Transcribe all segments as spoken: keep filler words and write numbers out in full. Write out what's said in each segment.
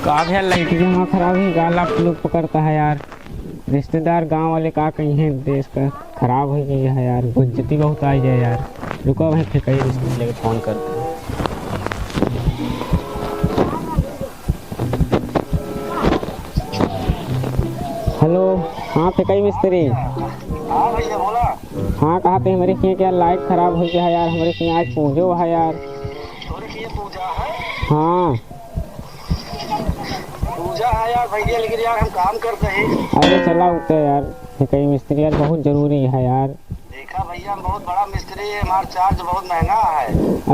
का भैया, लाइट जमा खराब है, गाला लोग पकड़ता है यार। रिश्तेदार गांव वाले का कहीं है, देश का खराब हो गया है यार, बेइज्जती बहुत आई है यार। रुको भाई, फेंकई मिस्त्री लेके फोन करते हैं। हेलो, हाँ फेंकई मिस्त्री। हाँ भैया बोला। हाँ, कहा थे हमरे किया क्या लाइट खराब हो गया है यार, हमरे किया आज पूजो है यार। तोरे किया पूजा है? हाँ। पूजा है यार भैया, लेकिन यार हम काम करते हैं। अरे चला उठते यार, फेंकई मिस्त्री यार बहुत जरूरी है यार। देखा भैया, हम बहुत बड़ा मिस्त्री है, हमारा चार्ज बहुत महंगा है।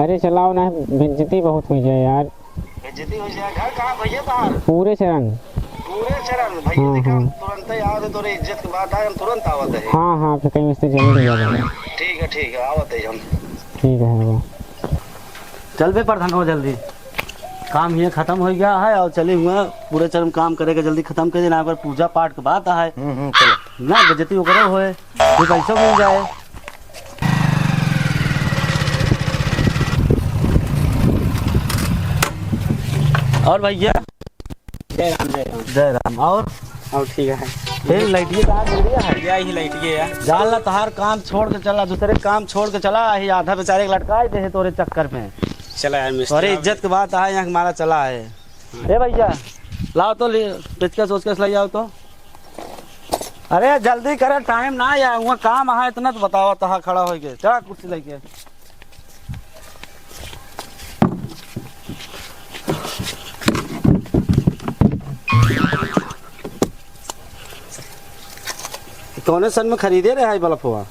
अरे चलाओ ना, बेइज्जती बहुत हुई है यार। बेइज्जती हो जाए। घर कहाँ भैया तहार? पूरे चरण। पूरे चरण भैया, हाँ, देखा हाँ। तुरंत ही आओ, तोरे इज्जत की बात है, हम तुरंत आवत है। हाँ, हाँ, फेंकई मिस्त्री जरूर ही आवेला। ठीक है, ठीक है, आवत है हम। ठीक है, हाँ। चल बे प्रधान हो जल्दी, काम ये खत्म हो गया है और चली हुआ पूरे चरण काम करे के जल्दी खत्म कर देना, अगर पूजा पाठ के बात है। हम्म, हम्म, चलो। ना बेइज्जती ओकरो होए, दो पैसों मिल जाए। और भैया? जय राम, जय राम। जय राम। और? और ठीक है। फिर लाइटिए कहाँ मिल रही है? या ही लाइटिए है। जान ला, तहार काम छोड़ के चला, दूसरे काम छोड़ के चला, यही आधा बेचारे के लटकाए दे है तोरे चक्कर में। चला यार मिस्त्री, तोरे इज्जत के बात है, यहाँ हमारा चला है। ए भैया, लाओ तो ले, पेचकस ओचकस ले आओ तो। अरे जल्दी करे, टाइम ना आया, वहाँ काम है इतना तो बताओ, तहा खड़ा होइके। चला कुर्सी लेके। कौने सन में खरीदे रहे है बल्ब हुआ?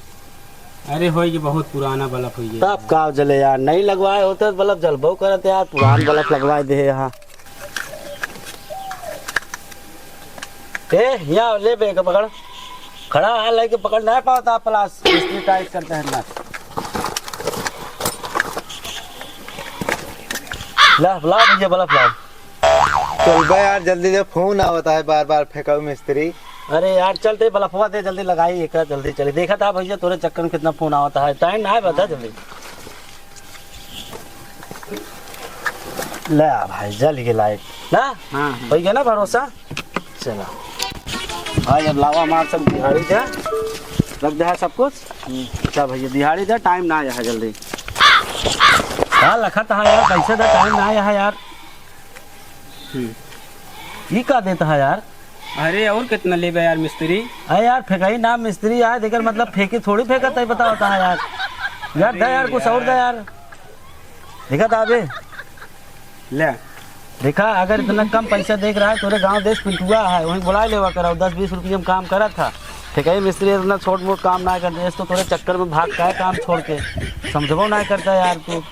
अरे होई कि बहुत पुराना बल्ब होई है। तब का जले यार, नहीं लगवाए होते तो बल्ब जलबो करत यार, पुरान बल्ब लगवाए दे यहाँ। ए, यहाँ ले बे के पकड़। खड़ा है, लेके पकड़ नहीं पाता प्लास, इसलिए टाइट करते हैं ना। ला, ला भैया, बल्ब लाओ। चल बे यार, जल्दी दे, फोन आवता है बार बार, फेंकाऊ मिस्त्री। अरे यार, चल ते बल्बवा दे, जल्दी लगाई एक, जल्दी चली। देखा था भैया, तोरे चक्कर में कितना फोन आवता है, टाइम ना है, बता जल्दी। ले आ भाई, जल गई लाइट ना? हाँ, हाँ। हो गया ना भरोसा? चला भाई, अब लावा हमार सब दिहाड़ी दे, रख दे है सब कुछ। हम्म। अच्छा भैया, दिहाड़ी दे, टाइम ना आया है जल्दी। का लखत है यार, कैसे दे, टाइम ना आया है यार। हम्म। ई का देता है यार? अरे और कितना लेबे यार मिस्त्री? अरे यार, फेंकाई ना मिस्त्री आए, देकर मतलब फेंकी थोड़ी फेंकत है, बताओ ता है यार। यार, दे यार, कुछ और दे यार। देखा था अबे? ले। देखा, अगर इतना कम पैसा देख रहा है, तोरे गांव देश पिंटुआ है, वहीं बुला लेवा कराओ, दस बीस रुपये में काम करा था। फेंकाई मिस्त्री इतना छोट मोट काम ना करते, तो तोरे चक्कर में भाग का है काम छोड़ के, समझबो ना करता यार तू।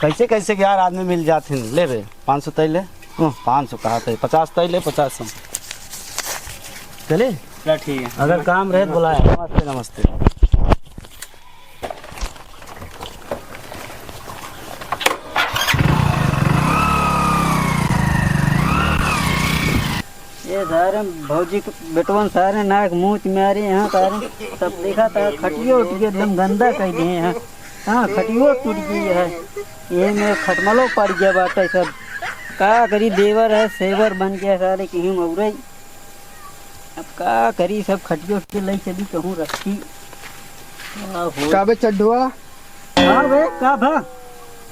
कैसे कैसे के यार आदमी मिल जात हैं, ले बे। पाँच सौ तय ले। हम्म, पाँच सौ कहा तय, पचास तय ले, पचास सौ। चले? चला, ठीक है। अगर काम रहे तो बुलाया। नमस्ते, नमस्ते। ये सारे भौजी के बेटवन सारे नाक मूछ मारे यहाँ सारे, सब देखा था, खटियो उटियो एकदम गंदा कर दिए यहाँ। हाँ, खटियो टूट गई है। ये में खटमलो पड़ गया बाटे सब। का करी, देवर है, सेवर बन गया सारे, कहीं मौरई। अब का करी, सब खटियो के लई चली कहूँ रखी। का हो? का बे चड्ढुआ? हाँ बे, का भा?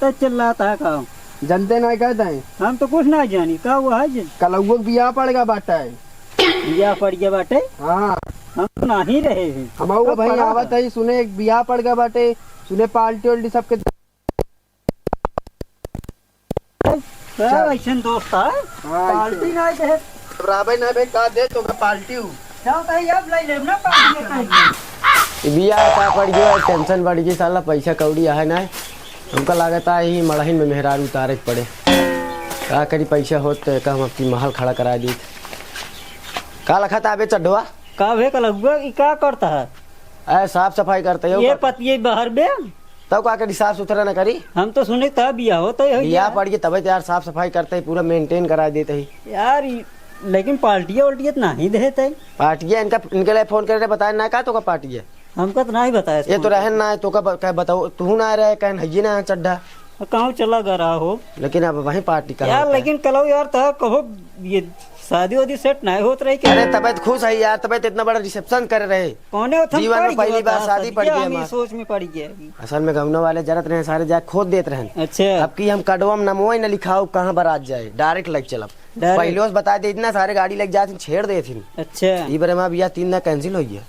त चिल्लाता है का? जनते ना कहता है? हम तो कुछ ना जानी, का हुआ है जी? कलौओ के बियाह पड़ गया बाटे। बियाह पड़ गया बाटे? हाँ। हम तो नाही रहे हैं। हम वो कब भाई पड़ा आवत है? है, सुने एक बियाह पड़ गया बाटे, सुने पार्टी उल्टी सबके। का चल। ऐसन दोस्त है? हाँ, पार्टी ऐसे। ना दे। अब राबे ना बे, का दे तो मैं पार्टी हूँ। चल तो ये अब ले लेब ना पार्टी ये कहीं। ई बियाह का पड़ गयो, टेंशन बढ़ गई, साला पैसा कौड़ी आहे ना। हमका लागत है यही मड़हिन में मेहरारू उतारे के पड़े। का करी, पैसा होत तो एक हम अपनी महल खड़ा करा दी। का लखत आबे चड्ढवा? का भे कलहुआ, ई का करता है? ए, साफ सफाई करते हो ये का? पतिये बाहर बे। तब का करी, साफ सुथरा ना करी? हम तो सुने तब बिया होता है बिया यार। पड़ गई तबे तो यार साफ सफाई करते ही, पूरा मेंटेन करा देते ही। यार, ई, लेकिन पार्टिया उल्टिया तो नहीं देते। पार्टिया इनका, इनके लिए फोन करे, बताए ना का तो का पार्टी है? हमका तो नहीं बताया ये तो फोन रहन पे। ना है, तो का ब-, का बताओ, तू ना रहे, कहन हइये ना चड्ढा। कहूँ चला गया रहा हो। लेकिन अब वहीं पार्टी का यार, होता है। लेकिन कलो यार, तह कहो ये शादी वादी सेट नाहीं होत रही क्या? अरे तबे त खुश है यार, तबे त इतना बड़ा रिसेप्शन करे रहे। कौने होत हम जीवन में पड़ी पहली गया बार था, शादी सर, पड़ गया हम ई हमार। सोच में पड़ गया अभी। असल में गौना वाले जरत रहे, सारे जाके खोद देत रहन। अच्छा। अब की हम कड़वा में नमवा ही न लिखाउब, कहाँ बारात जाए, डायरेक्ट लग चलब। डायरेक्ट? पहले से बता दे, इतना सारे गाड़ी लग जाथिन, छेड़ देथिन। अच्छा। ई बारे में अब यह तीन ना कैंसिल हो गया।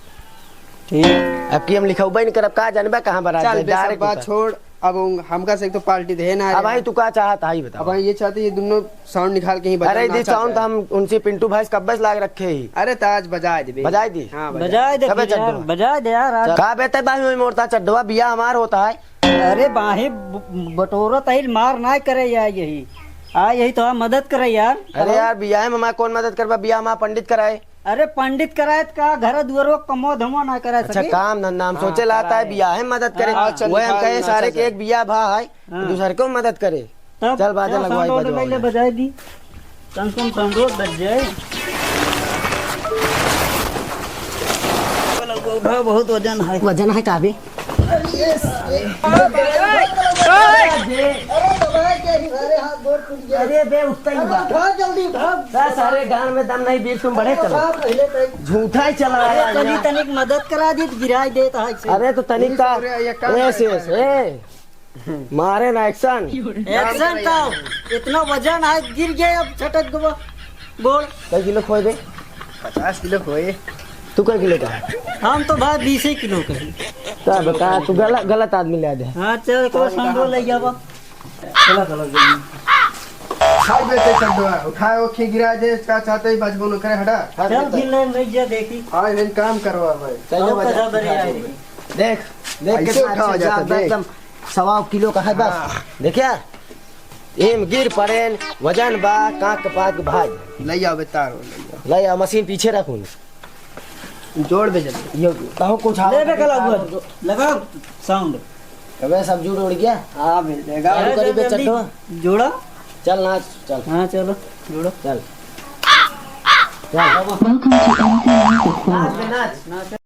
ठीक। अब की हम लिखउबे नहीं करब, का जानबा कहाँ बारात चल जाए, बे, सब डायरेक्ट बात उतर। छोड़, अब उन-, हमका से एक तो पार्टी दे ना अब रहे। भाई तू का चाहत है, ई बताओ। अब भाई ये चाहते ये दोनों साउंड निकाल के ही बजाना अरे दी चाहते साउंड तो हैं। हम उनसे पिंटू भाई से कब्बे से लाग रखे ही। अरे तो आज बजाए दे बे। बजाए दी? हाँ, बजाए। बजाए दे कबे फिर यार, चड्डवा? बजाए दे यार आज। का बेते बाही में मोड़ता चड्डवा, बिया हमार होता है। अरे बाही ब-, बटोरत आइल, मार ना करे यार यही। आ यही तो मदद करे यार। अरे यार बियाहे में हमार कौन मदद करबा, बिया हमार पंडित कराए। अरे पंडित कराए त का, घर दुआरो कमो धमो ना कराए अच्छा, सके। काम धंधा हम हाँ, सोचे लाता है, कराए। बियाहे में मदद करे। हाँ, चल, वह हम निकाल कहे ना, सारे चल, के चल। एक बिया भाई, हाँ। दूसर को मदद करे। तब चल बाजा चल लगवाई, साउंड वाउंड बजवा ले ले। बजाए दी। कम से कम साउंड बज जाए। बहुत वजन है। वजन है का बे? अरे बे, उठता ही बा। उठा, जल्दी उठा। बस, सारे गांव में दम नहीं, बीच में बड़े चलो। उठा पहले तक। झूठा ही चला रहा है तनी, यहाँ। तनिक मदद करा दी, गिराई देता है इसे। अरे तो तनिक का, ये काम ऐसे, करेगा। ऐसे, ए। मारे ना, एक्शन। एक्शन का? इतना वजन है, गिर गए, अब छटक गवा गोड़। कै किलो खोए बे? पचास किलो खोए। तू कै किलो का है? हम तो भाई बीस ही किलो का है। का बता, तू गलत, गलत आदमी ले दे। हाँ, चल, को संडो ले जावा। चला, चला, जल्दी। हाय बे, ते संडो है। उठाए, ओखे गिरा दे, इसका चाहते ही बचबो न करे, हटा। चल, फिर ले, ले जा, देखी। हाँ, ये काम करवा भाई। चलो, और बजा। कसा बरे आए। देख, देख ऐसे कितना उठावा अच्छा जाता, जात बा, देख। एकदम सवा किलो का है बस। हाँ। देखिया, एम गिर पड़ेन, वजन बा, कांक के पात के भाग। ले आओ बे तार, ले आओ। ले आओ, मशीन पीछे रखूँ। जोड़ दे जल्दी। यो, कहो कुछ आओ। ले बे कला हुआ, लगाओ साउंड। अबे सब जुड़ उड़ गया। हाँ बे, लगा। चालू करी बे जल्दी। चट्टो। जोड़ा। चल नाच, चल। हाँ, चलो, जोड़ो। चल। चल। Welcome to N P Music World। नाच बे, नाच। नाच।